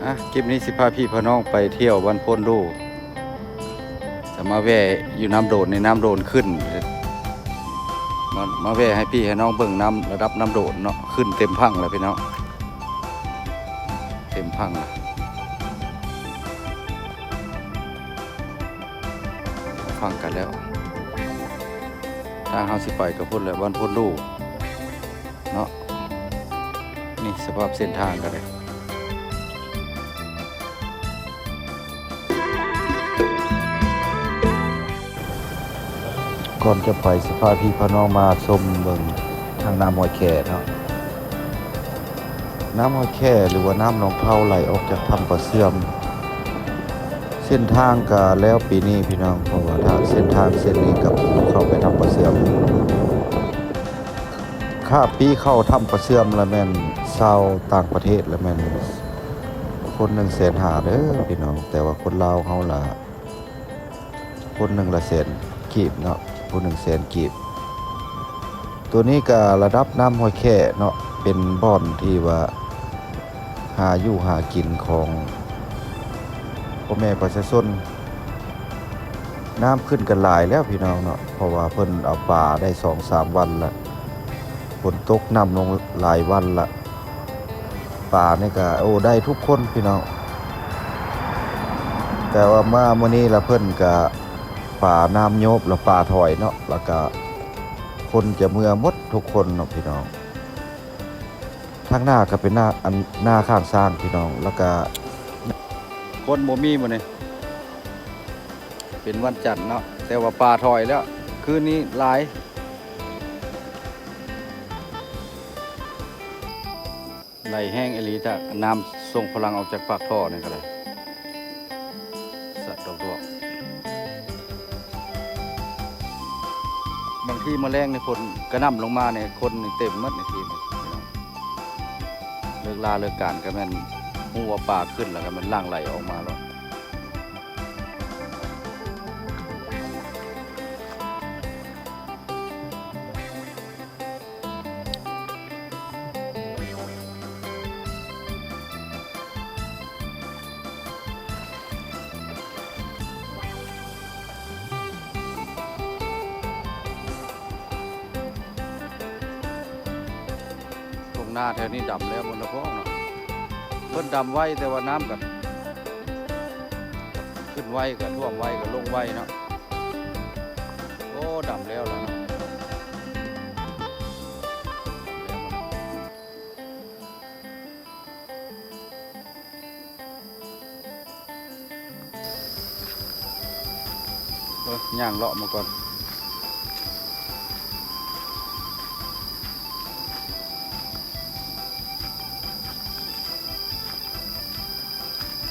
ອ່ະ ຄລິບນີ້ຊິພາພີ່ພານ້ອງໄປທ່ຽວວັນໂພນດູ ຈະມາແວ່ຢູ່ນ້ຳໂດນ ໃນນ້ຳໂດນຂຶ້ນ ມາ ມາແວ່ໃຫ້ພີ່ໃຫ້ນ້ອງເບິ່ງນ້ຳ ລະດັບນ້ຳໂດນເນາະ ຂຶ້ນເຕັມພັງແລ້ວພີ່ນ້ອງ ເຕັມພັງແລ້ວ ຟັງກັນແລ້ວ ທາງເຮົາຊິໄປກໍພຸ້ນແຫຼະ ວັນໂພນດູເນາະ ນີ້ສະພາບເສັ້ນທາງກໍໄດ້ ກ່ອນຈະໄປ ຊິພາພີ່ພານ້ອງມາຊົມເບິ່ງທາງນ້ຳຫ້ວຍແຄເນາະ. ນ້ຳຫ້ວຍແຄ ຫຼືວ່ານ້ຳໜອງເທົາ ໄຫຼອອກຈາກຖ້ຳປາເຊື່ອມ. ເສັ້ນທາງກະແລ້ວປີນີ້ພີ່ນ້ອງ ເພາະວ່າທາງເສັ້ນທາງເສັ້ນນີ້ກະເຂົ້າໄປຖ້ຳປາເຊື່ອມ. ຂ້າມປີເຂົ້າຖ້ຳປາເຊື່ອມລະແມ່ນຊາວຕ່າງປະເທດລະແມ່ນຄົນໜຶ່ງແສນຫ້າເດີພີ່ນ້ອງ ແຕ່ວ່າຄົນລາວເຮົາລະ ຄົນໜຶ່ງລະແສນກີບເນາະ ຜູ້ໜຶ່ງແສນກີບ. ໂຕນີ້ກະລະດັບນ້ຳຫ້ວຍແຄເນາະ ເປັນບ່ອນທີ່ວ່າຫາຢູ່ຫາກິນຂອງພໍ່ແມ່ປະຊາຊົນ. ນ້ຳຂຶ້ນກະຫຼາຍແລ້ວພີ່ນ້ອງເນາະ ເພາະວ່າເພິ່ນເອົາປາໄດ້ສອງສາມວັນລະ ຝົນຕົກ ນ້ຳລົງຫຼາຍວັນລະ. ປານີ້ກະ ໂອ້ ໄດ້ທຸກຄົນພີ່ນ້ອງ ແຕ່ວ່າມາມື້ນີ້ລະເພິ່ນກະ ປານ້ຳໂຍບລະປາຖອຍເນາະ ລະກະຄົນຈະເມືອໝົດທຸກຄົນເນາະພີ່ນ້ອງ. ທາງໜ້າກະເປັນໜ້າ ອັນ ໜ້າຂ້າງຊ້າງພີ່ນ້ອງ ລະກະຄົນບໍ່ມີມື້ນີ້ ເປັນວັນຈັນເນາະ ແຕ່ວ່າປາຖອຍແລ້ວ ຄືນນີ້ຫຼາຍ. ໄຫຼແຮງອີ່ຫຼີ ຖ້ານ້ຳສົ່ງພະລັງອອກຈາກປາກທໍ່ນີ້ກະໄດ້ ສັດດອກດວກ. ບາງທີມື້ແລງນີ້ຝົນກະໜ່ຳລົງມານີ້ ຄົນນີ້ເຕັມໝົດໃນທີ່ນີ້ພີ່ນ້ອງ. ເລີກລາເລີກການກະແມ່ນຮູ້ວ່າປາຂຶ້ນລະກະແມ່ນຫຼັ່ງໄຫຼອອກມາໂລດ. ທົ່ງນາແຖວນີ້ດຳແລ້ວໝົດລະບໍ່ເນາະ? ເພິ່ນດຳໄວ ແຕ່ວ່ານ້ຳກະຂຶ້ນໄວ ກະຖ້ວມໄວ ກະລົງໄວເນາະ. ໂອ້ ດຳແລ້ວລະເນາະ ດຳແລ້ວໝົດລະ. ເອີ ຍ່າງເລາະມາກ່ອນ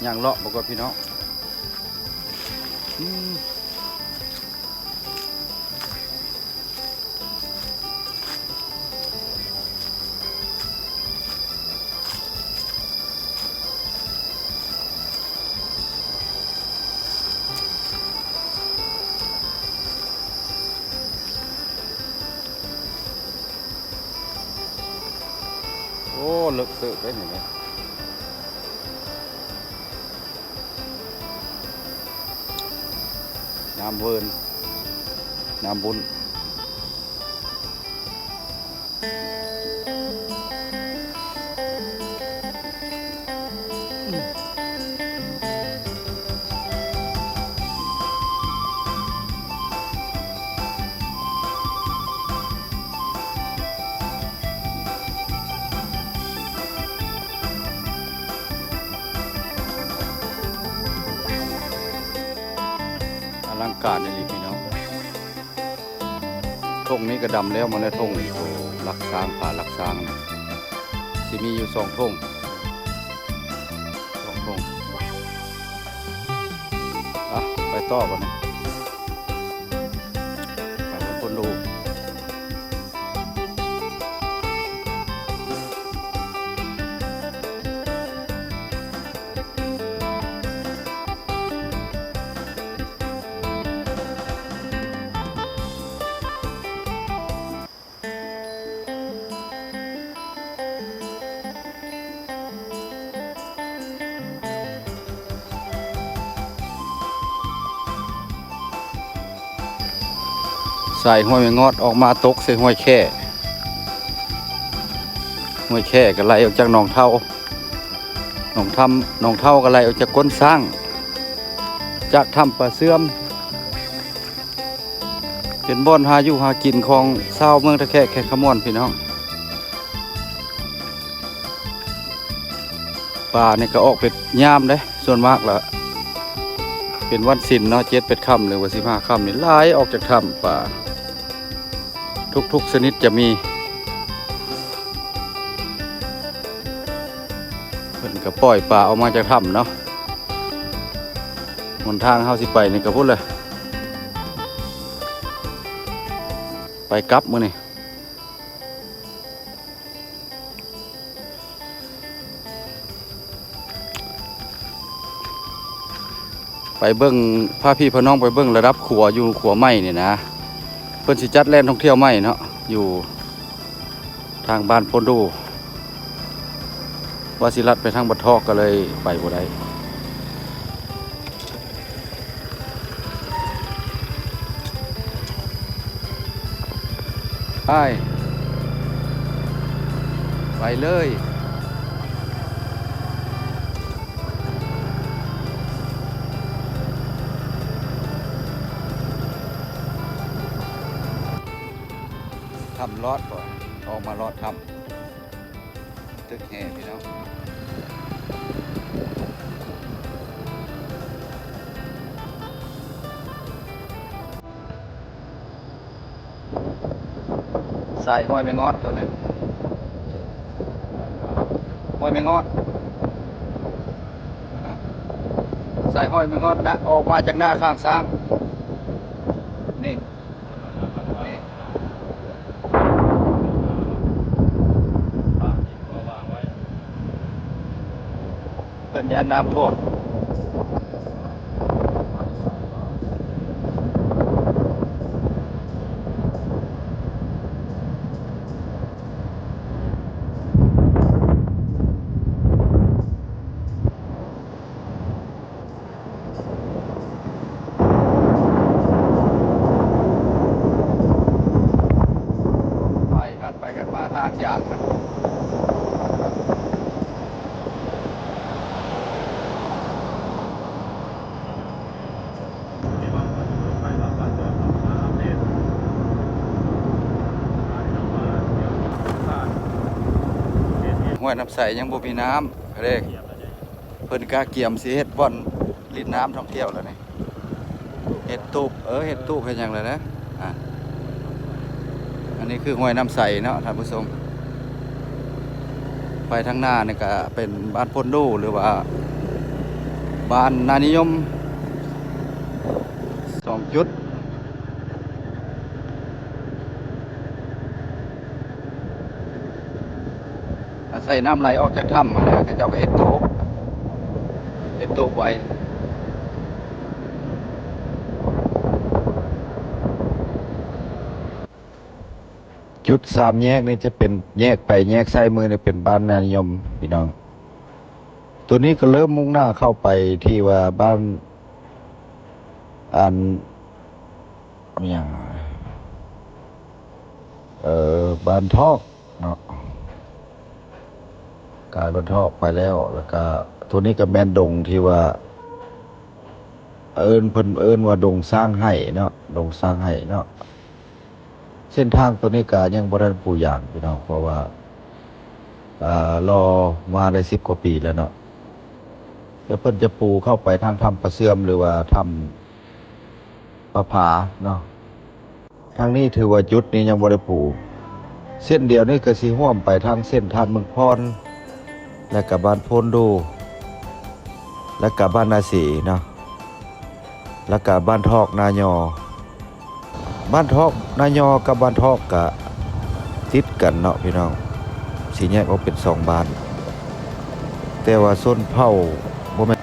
ຍ່າງເລາະມາກ່ອນພີ່ນ້ອງ ອືມ. ໂອ້ ເລິກເຕີບເດ້ນີ້ເດ້. ນ້ຳເວີນ ນ້ຳບຸນ ອະລັງການອີ່ຫຼີພີ່ນ້ອງ. ທົ່ງນີ້ກະດຳແລ້ວໝົດແລ້ວ ທົ່ງນີ້ ໂຕຫຼັກຊ້າງ ຜາຫຼັກຊ້າງນີ້ ຊິມີຢູ່ສອງທົ່ງ ສອງທົ່ງ. ອ່ະ ໄປຕໍ່ບັດນີ້ ໄປເບິ່ງຄົນດູ. ສາຍຫ້ວຍແມ່ງອດອອກມາຕົກໃສ່ຫ້ວຍແຂ້. ຫ້ວຍແຂ້ກໍໄຫຼອອກຈາກໜອງເທົາ, ໜອງທຳ ໜອງເທົາກໍໄຫຼອອກຈາກກົ້ນຊ້າງ, ຈາກຖ້ຳປາເຊື່ອມ. ເປັນບ່ອນຫາຢູ່ຫາກິນຂອງຊາວເມືອງທ່າແຂກ ແຂວງຄຳມ່ວນ ພີ່ນ້ອງ. ປານີ້ກໍອອກເປັນຍາມເດ້, ສ່ວນມາກລະເປັນວັນສິນເນາະ ເຈັດ ແປດຄ່ຳ ຫຼືວ່າ ສິບຫ້າຄ່ຳນີ້ ຫຼາຍອອກຈາກຖ້ຳ. ປາທຸກໆຊະນິດຈະມີ, ເພິ່ນກໍປ່ອຍປາອອກມາຈາກຖ້ຳເນາະ. ຫົນທາງເຮົາຊິໄປນີ້ກໍພຸ້ນແຫຼະ, ໄປກັບມື້ນີ້. ໄປເບິ່ງ ພາພີ່ພານ້ອງໄປເບິ່ງລະດັບຂົວຢູ່ຂົວໃໝ່ນີ້ນະ, ເພິ່ນຊິຈັດແຫຼ່ງທ່ອງທ່ຽວໃໝ່ເນາະ ຢູ່ທາງບ້ານໂພນດູ. ວ່າຊິລັດໄປທາງບາທອກກໍເລີຍໄປບໍ່ໄດ້. ໄປ ໄປເລີຍ. ຖ້ຳລອດບໍ່? ອອກມາລອດຖ້ຳ. ຕຶກແຫ່ພີ່ນ້ອງ. ສາຍຫ້ວຍແມ່ງອດຕົວນີ້, ຫ້ວຍແມ່ງອດ, ສາຍຫ້ວຍແມ່ງອດນະ ອອກມາຈາກໜ້າຂ້າງຊ້າງນີ້. ເພິ່ນຢ້ານນ້ຳຖ້ວມ. ໄປກັນ ໄປກັນມາທາງຢາກ. ຫ້ວຍນ້ຳໃສຍັງບໍ່ມີນ້ຳເດ້. ເພິ່ນກະກຽມຊິເຮັດບ່ອນຫຼິ້ນນ້ຳທ່ອງທ່ຽວແລ້ວນີ້, ເຮັດຕູບ ເອີ ເຮັດຕູບເຮັດຫຍັງແລ້ວນະ. ອ່າ ອັນນີ້ຄືຫ້ວຍນ້ຳໃສເນາະທ່ານຜູ້ຊົມ. ໄປທາງໜ້ານີ້ກະເປັນບ້ານໂພນດູ ຫຼືວ່າບ້ານນານິຍົມ ສອງຈຸດ. ອາໄສນ້ຳໄຫຼອອກຈາກຖ້ຳຫັ້ນແຫຼະ ເຂົາເຈົ້າກໍເຮັດໂຕກ ເຮັດໂຕກໄວ້. ຈຸດສາມແຍກນີ້ຈະເປັນແຍກໄປແຍກຊ້າຍມືນີ້ເປັນບ້ານນານິຍົມພີ່ນ້ອງ. ໂຕນີ້ກໍເລີ່ມມຸ່ງໜ້າເຂົ້າໄປທີ່ວ່າບ້ານ ອັນ ຫຍັງ ເອີ ບ້ານທອກເນາະ, ກາຍບ້ານທອກໄປແລ້ວ. ແລ້ວກະໂຕນີ້ກະແມ່ນດົງທີ່ວ່າ ເອີ້ນ ເພິ່ນເອີ້ນວ່າດົງຊ້າງໄຫ້ເນາະ, ດົງຊ້າງໄຫ້ເນາະ. ເສັ້ນທາງໂຕນີ້ກະຍັງບໍ່ທັນປູຢາງພີ່ນ້ອງ ເພາະວ່າ ອ່າ ລໍມາໄດ້ສິບກວ່າປີແລ້ວເນາະ. ແລ້ວເພິ່ນຈະປູເຂົ້າໄປທາງຖ້ຳປາເຊື່ອມ ຫຼືວ່າຖ້ຳປາຜາເນາະ. ທາງນີ້ຖືວ່າຈຸດນີ້ຍັງບໍ່ໄດ້ປູ. ເສັ້ນດຽວນີ້ກໍຊິຮ່ວມໄປທາງເສັ້ນທາດເມືອງພອນ ແລະກະບ້ານໂພນດູ ແລະກະບ້ານນາເສເນາະ, ແລະກະບ້ານທອກນາຍໍ. ບ້ານທອກນາຍໍກັບບ້ານທອກກະຕິດກັນເນາະພີ່ນ້ອງ, ຊິແຍກອອກເປັນສອງບ້ານ ແຕ່ວ່າຊົນເຜົ່າບໍ່ແມ່ນ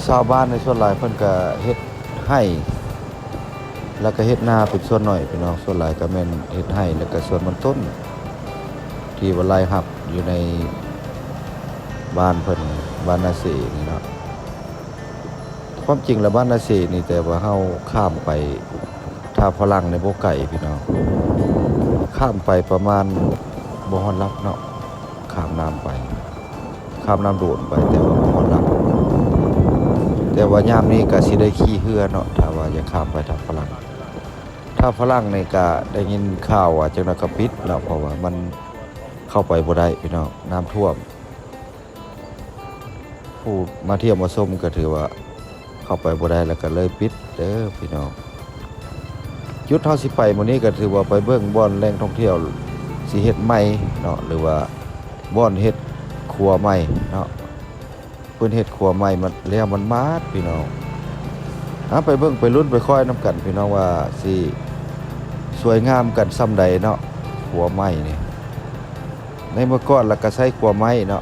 ສ ຊາວບ້ານໃນສ່ວນຫຼາຍເພິ່ນກະເຮັດໄຮ່ ແລ້ວກະເຮັດນາເປັນສ່ວນໜ້ອຍພີ່ນ້ອງ, ສ່ວນຫຼາຍກະແມ່ນເຮັດໄຮ່ ແລ້ວກະສວນມັນຕົ້ນ ທີ່ວ່າລາຍຮັບຢູ່ໃນບ້ານເພິ່ນ ບ້ານນາເສນີ້ເນາະ. ຄວາມຈິງແລ້ວບ້ານນາເສນີ້ ແຕ່ວ່າເຮົາຂ້າມໄປທ່າຝຣັ່ງນີ້ບໍ່ໄກພີ່ນ້ອງ, ຂ້າມໄປປະມານ ບໍ່ຮອດຫຼັກເນາະ, ຂ້າມນ້ຳໄປ ຂ້າມນ້ຳໂດນໄປ ແຕ່ວ່າບໍ່ຮອດຫຼັກ. ແຕ່ວ່າຍາມນີ້ກະຊິໄດ້ຂີ່ເຮືອເນາະ ຖ້າວ່າຢາກຂ້າມໄປທ່າຝຣັ່ງ. ທ່າຝຣັ່ງນີ້ກະໄດ້ຍິນຂ່າວວ່າຈັກໜ້ອຍກະປິດແລ້ວ ເພາະວ່າມັນເຂົ້າໄປບໍ່ໄດ້ພີ່ນ້ອງ ນ້ຳຖ້ວມ. ຜູ້ມາທ່ຽວມາຊົມກະຖືວ່າເຂົ້າໄປບໍ່ໄດ້ ແລ້ວກະເລີຍປິດເດີພີ່ນ້ອງ. ຈຸດເຮົາຊິໄປມື້ນີ້ກະຖືວ່າໄປເບິ່ງບ່ອນແຫຼ່ງທ່ອງທ່ຽວຊິເຮັດໃໝ່ເນາະ ຫຼືວ່າບ່ອນເຮັດຂົວໃໝ່ເນາະ. ເພິ່ນເຮັດຂົວໃໝ່ມັນແລ້ວມັນມາດພີ່ນ້ອງ. ເອົາ ໄປເບິ່ງໄປລຸ້ນໄປຄອຍນຳກັນພີ່ນ້ອງ ວ່າຊິສວຍງາມກັນສ່ຳໃດເນາະ ຂົວໃໝ່ນີ້. ໃນເມື່ອກ່ອນລະກະໃຊ້ຂົວໄມ້ເນາະ.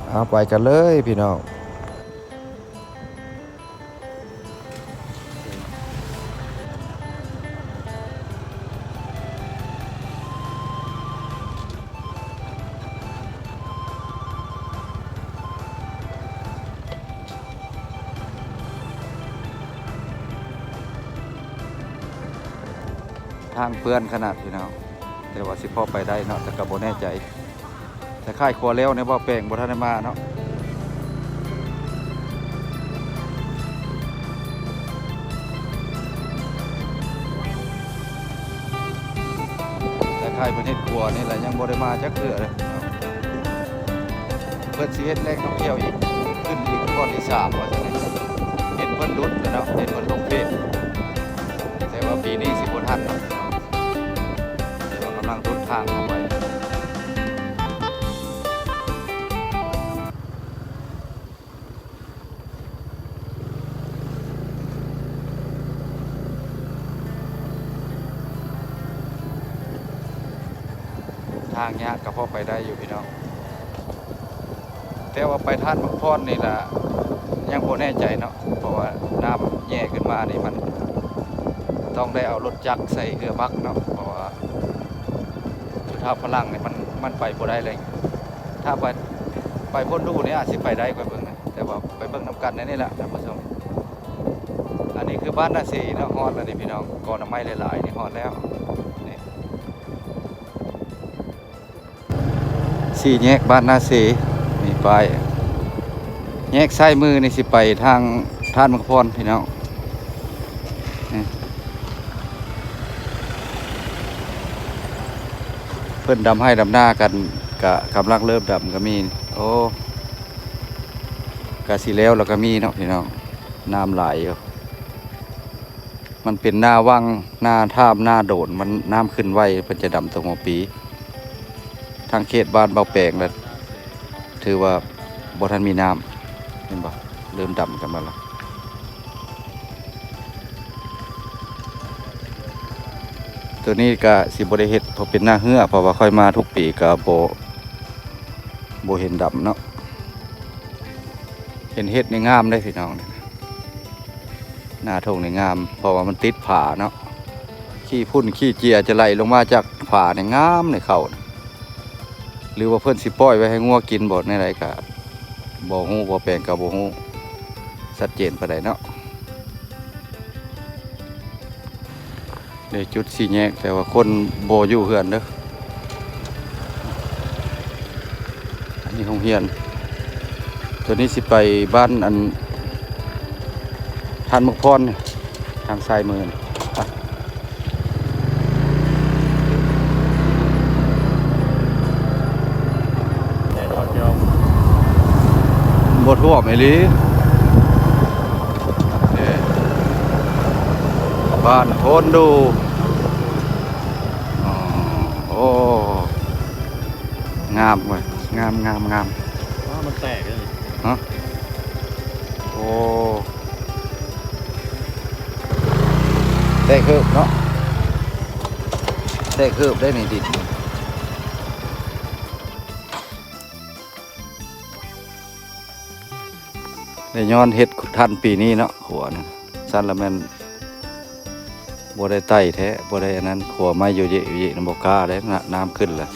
ເອົາ ໄປກັນເລີຍພີ່ນ້ອງ. ທາງເປື້ອນຂະໜາດພີ່ນ້ອງ, ແຕ່ວ່າຊິພໍໄປໄດ້ເນາະ ແຕ່ກໍບໍ່ແນ່ໃຈ. ຄ້າຍໆຂົວແລ້ວໃນເວົ້າແປງບໍ່ທັນໄດ້ມາເນາະ. ຄ້າຍໆເພິ່ນເຮັດຂົວນີ້ແຫຼະ ຍັງບໍ່ໄດ້ມາຈັກເທື່ອເລີຍ. ເພິ່ນຊິເຮັດແຫຼ່ງທ່ອງທ່ຽວອີກ ຂຶ້ນອີກກ້ອນທີສາມວ່າຊັ້ນ. ເຫັນເພິ່ນຫຼຸດແລ້ວເນາະ ເຫັນເພິ່ນລົງເຟສ ແຕ່ວ່າປີນີ້ຊິບໍ່ທັນເນາະ. ແຕ່ວ່າກຳລັງເດີນທາງເຂົ້າໄປ. ທາງຍາກກໍພໍໄປໄດ້ຢູ່ພີ່ນ້ອງ. ແຕ່ວ່າໄປທາດໝາກພອນນີ້ລະຍັງບໍ່ແນ່ໃຈເນາະ, ເພາະວ່ານ້ຳແຍ່ຂຶ້ນມານີ້ມັນຕ້ອງໄດ້ເອົາລົດຈັກໃສ່ເຮືອບັກເນາະ, ເພາະວ່າຢູ່ທ່າຝຣັ່ງນີ້ມັນ ມັນໄປບໍ່ໄດ້ເລີຍ. ຖ້າໄປ ໄປໂພນດູນີ້ອາດຊິໄປໄດ້ ຂ້ອຍເບິ່ງນະ, ແຕ່ວ່າໄປເບິ່ງນຳກັນໃນນີ້ແຫຼະທ່ານຜູ້ຊົມ. ອັນນີ້ຄືບ້ານນາເສເນາະ, ຮອດແລ້ວນີ້ພີ່ນ້ອງ, ກໍໜໍ່ໄມ້ຫຼາຍໆນີ້ ຮອດແລ້ວນີ້. ສີ່ແຍກບ້ານນາເສ ມີປ້າຍ. ແຍກຊ້າຍມືນີ້ຊິໄປທາງທາດໝາກພອນພີ່ນ້ອງ. ນີ້ ເພິ່ນດຳໄຮ່ດຳນາກັນ ກະກຳລັງເລີ່ມດຳກໍມີ. ໂອ້ ກະຊິແລ້ວລະກໍມີເນາະພີ່ນ້ອງ, ນ້ຳຫຼາຍຢູ່. ມັນເປັນໜ້າວັງ ໜ້າຖ້ຳ ໜ້າໂດນ, ມັນນ້ຳຂຶ້ນໄວ ເພິ່ນຈະດຳຕົງຫົວປີ. ທາງເຂດບ້ານເບົາແປງລະຖືວ່າບໍ່ທັນມີນ້ຳ, ເຫັນບໍ່? ເລີ່ມດຳກັນມາລະ. ໂຕນີ້ກະຊິບໍ່ໄດ້ເຮັດ ເພາະເປັນໜ້າເຫື່ອ, ເພາະວ່າຂ້ອຍມາທຸກປີກະບໍ່ ບໍ່ເຫັນດຳເນາະ. ເຫັນເຫັດນີ້ງາມເດ້ພີ່ນ້ອງ. ໜ້າທົ່ງນີ້ງາມ ເພາະວ່າມັນຕິດຜາເນາະ, ຂີ້ຝຸ່ນຂີ້ເຈຍຈະໄຫຼລົງມາຈາກຜານີ້ ງາມໃນເຂົ້ານະ. ຫຼືວ່າເພິ່ນຊິປ່ອຍໄວ້ໃຫ້ງົວກິນບໍ່ແນວໃດກະບໍ່ຮູ້, ບໍ່ແປງກໍບໍ່ຮູ້ຊັດເຈນປານໃດເນາະ. ເດ້ຈຸດສີ່ແຍກ ແຕ່ວ່າຄົນບໍ່ຢູ່ເຮືອນເດີ. ອັນນີ້ໂຮງຮຽນ. ໂຕນີ້ຊິໄປບ້ານອັນ ທ່ານໝາກພອນ ທາງຊ້າຍມືນີ້. ບໍ່ຖ້ວມອີ່ຫຼີ. ເອີ ບ້ານໂພນດູ. ອໍ ໂອ້ ງາມເວີຍ ງາມ ງາມ ງາມ. ອ້າວ ມັນແຕກເລີຍ. ຮະ? ໂອ້ ແຕກເຮີບເນາະ, ແຕກເຮີບໄດ້ນີ້ດິນ. ໄດ້ຍ້ອນເຮັດທັນປີນີ້ເນາະ ຂົວນະ ຊັ້ນລະແມ່ນບໍ່ໄດ້ໄຕ່ແທ້ ບໍ່ໄດ້ອັນນັ້ນ ຂົວໄມ້ຢູ່ເຢະຢູ່ເຢະນຳບໍ່ກ້າເດ້ ນະ ນ້ຳຂຶ້ນລະ.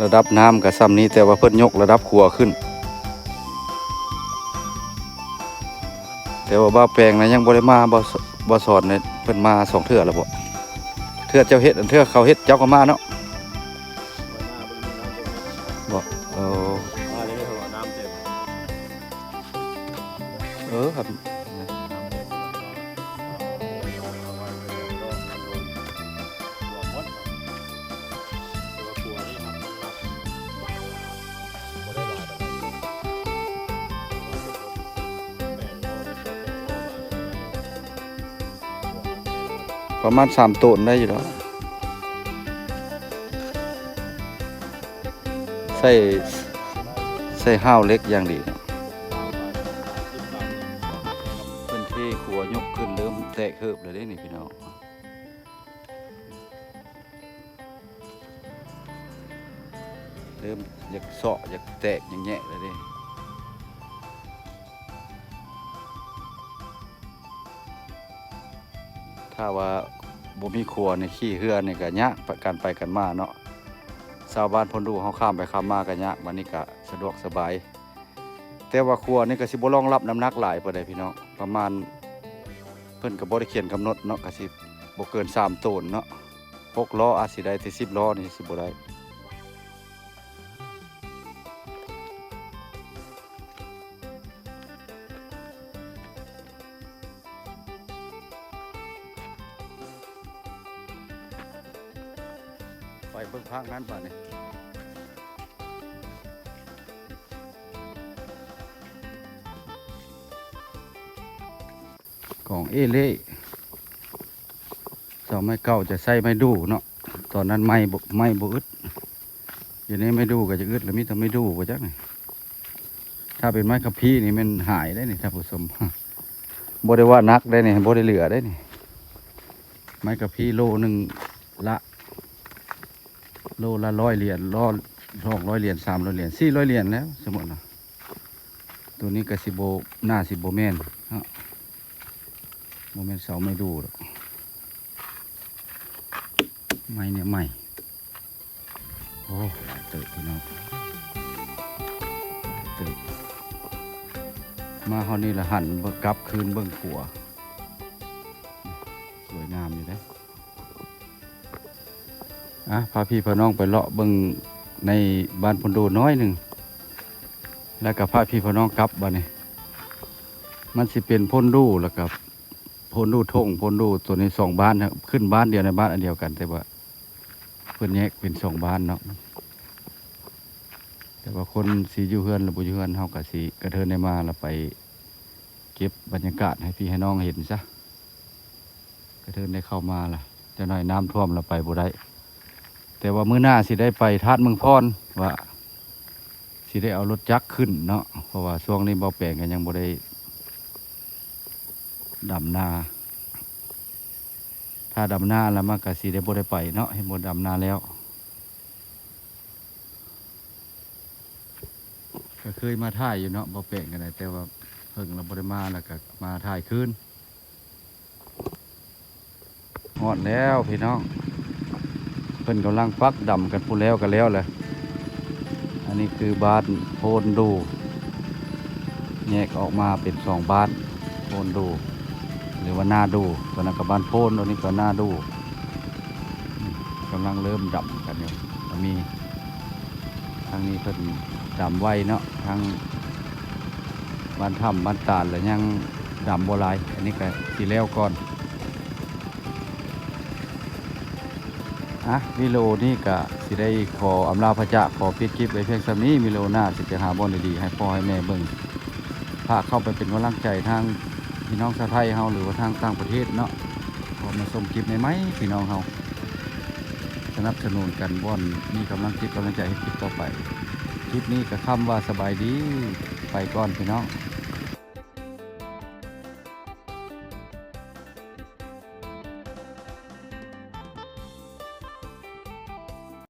ລະດັບນ້ຳກະຊ່ຳນີ້ ແຕ່ວ່າເພິ່ນຍົກລະດັບຂົວຂຶ້ນ. ແຕ່ວ່າບ່າວແປງນະຍັງບໍ່ໄດ້ມາ ບ່າວ ບ່າວສອນນີ້ເພິ່ນມາສອງເທື່ອແລ້ວບໍ? ເທື່ອເຈົ້າເຮັດ ເທື່ອເຂົາເຮັດເຈົ້າກໍມາເນາະ ບໍ? ເອີ ເອີ ຄັນ ປະມານສາມໂຕນໄດ້ຢູ່ດອກ. ໃສ່ ໃສ່ຫ້າວເຫຼັກຢ່າງດີເນາະ. ເພິ່ນເທຂົວຍົກຂຶ້ນ ເລີ່ມແຕກເຮີບແລ້ວເດ້ນີ້ພີ່ນ້ອງ ເລີ່ມຢາກເຊາະ ຢາກແຕກ ຢາກແຍະແລ້ວເດ້. ຖ້າວ່າບໍ່ມີຂົວນີ້ ຂີ່ເຮືອນີ້ກະຍາກ ການໄປການມາເນາະ. ຊາວບ້ານໂພນດູເຮົາຂ້າມໄປຂ້າມມາກະຍາກ ບາດນີ້ກະສະດວກສະບາຍ. ແຕ່ວ່າຂົວນີ້ກະຊິບໍ່ລອງຮັບນ້ຳໜັກຫຼາຍປານໃດພີ່ນ້ອງ ປະມານ ເພິ່ນກະບໍ່ໄດ້ຂຽນກຳນົດເນາະ ກະຊິບໍ່ເກີນສາມໂຕນເນາະ. ຫົກລໍ້ອາດຊິໄດ້ ແຕ່ສິບລໍ້ນີ້ຊິບໍ່ໄດ້. ໄປເບິ່ງພາກນັ້ນບາດນີ້ ກອງເອເລ່. ສະໄໝເກົ່າຈະໃຊ້ໄມ້ດູ່ເນາະ ຕອນນັ້ນໄມ້ບໍ່ ໄມ້ບໍ່ອຶດ. ດຽວນີ້ໄມ້ດູ່ກໍຈະອຶດລະ ມີແຕ່ໄມ້ດູ່ບໍ່ຈັກນີ້. ຖ້າເປັນໄມ້ຄຳພີນີ້ແມ່ນຫາຍໄດ໋ນີ້ທ່ານຜູ້ຊົມ ບໍ່ໄດ້ວ່າໜັກໄດ໋ນີ້ ບໍ່ໄດ້ເຫຼືອໄດ໋ນີ້. ໄມ້ຄຳພີໂລໜຶ່ງລະ ໂລລະຮ້ອຍຫຼຽນ ໂລສອງຮ້ອຍຫຼຽນ ສາມຮ້ອຍຫຼຽນ ສີ່ຮ້ອຍຫຼຽນແລ້ວ ສົມມຸດເນາະ. ໂຕນີ້ກໍຊິບໍ່ ໜ້າຊິບໍ່ແມ່ນເນາະ ບໍ່ແມ່ນເສົາໄມ້ດູ່ດອກ. ໄມ້ແນວໃໝ່ ໂອ້ ຫຼາຍເຕີບພີ່ນ້ອງ ຫຼາຍເຕີບ. ມາຮອດນີ້ລະຫັນເບິ່ງ ກັບຄືນເບິ່ງຂົວ ສວຍງາມຢູ່ເດ້. ອ່ະ ພາພີ່ພານ້ອງໄປເລາະເບິ່ງໃນບ້ານໂພນດູໜ້ອຍໜຶ່ງ ແລ້ວກໍພາພີ່ພານ້ອງກັບບາດນີ້. ມັນຊິເປັນໂພນດູ ແລ້ວກໍໂພນດູທົ່ງ ໂພນດູໂຕນີ້ສອງບ້ານ ຂຶ້ນບ້ານດຽວ ໃນບ້ານອັນດຽວກັນ ແຕ່ວ່າເພິ່ນແຍກເປັນສອງບ້ານເນາະ. ແຕ່ວ່າຄົນຊິຢູ່ເຮືອນ ຫຼື ບໍ່ຢູ່ເຮືອນ ເຮົາກໍຊິກະເທີນໄດ້ມາ ແລ້ວໄປເກັບບັນຍາກາດໃຫ້ພີ່ໃຫ້ນ້ອງເຫັນຊະ. ກະເທີນໄດ້ເຂົ້າມາລະ ຈັກໜ້ອຍນ້ຳຖ້ວມລະໄປບໍ່ໄດ້. ແຕ່ວ່າມື້ໜ້າຊິໄດ້ໄປທາດເມືອງພອນ ວ່າຊິໄດ້ເອົາລົດຈັກຂຶ້ນເນາະ ເພາະວ່າຊ່ວງນີ້ບ່າວແປງກໍຍັງບໍ່ໄດ້ດຳນາ. ຖ້າດຳນາລະມັນກໍຊິໄດ້ບໍ່ໄດ້ໄປເນາະ ເຫັນບໍ່ ດຳນາແລ້ວ. ກໍເຄີຍມາຖ່າຍຢູ່ເນາະ ບ່າວແປງກໍໄດ້ ແຕ່ວ່າເພິ່ນລະບໍ່ໄດ້ມາ ລະກໍມາຖ່າຍຄືນ. ຮອດແລ້ວພີ່ນ້ອງ ເພິ່ນກຳລັງປັກດຳກັນພຸ້ນ ແລ້ວກໍແລ້ວແຫຼະ. ອັນນີ້ຄືບ້ານໂພນດູ ແຍກອອກມາເປັນສອງບ້ານ ໂພນດູ ຫຼືວ່ານາດູ. ຕົວນັ້ນກໍບ້ານໂພນ ຕົວນີ້ກໍນາດູ. ກຳລັງເລີ່ມດຳກັນຢູ່ ກໍມີ ທາງນີ້ເພິ່ນດຳໄວເນາະ ທາງບ້ານຖ້ຳບ້ານຕານລະຍັງດຳບໍ່ຫຼາຍ. ອັນນີ້ກໍຊິແລ້ວກ່ອນ. ອ່ະ ວິດີໂອນີ້ກະຊິໄດ້ຂໍອຳລາພະຈາກ ຂໍປິດຄລິບໄວ້ພຽງສ່ຳນີ້. ວິດີໂອໜ້າຊິໄປຫາບ່ອນດີໆໃຫ້ພໍ່ໃຫ້ແມ່ເບິ່ງ. ຝາກເຂົ້າໄປເປັນກຳລັງໃຈທາງພີ່ນ້ອງຊາວໄທເຮົາ ຫຼືວ່າທາງຕ່າງປະເທດເນາະ ເພາະມາຊົມຄລິບໃໝ່ໆ ພີ່ນ້ອງເຮົາສະໜັບສະໜູນກັນ ບ່ອນມີກຳລັງຈິດກຳລັງໃຈເຮັດຄລິບຕໍ່ໄປ. ໂຊ ຄລິບນີ້ກໍຄຳວ່າສະບາຍດີ ໄປກ່ອນພີ່ນ້ອງ.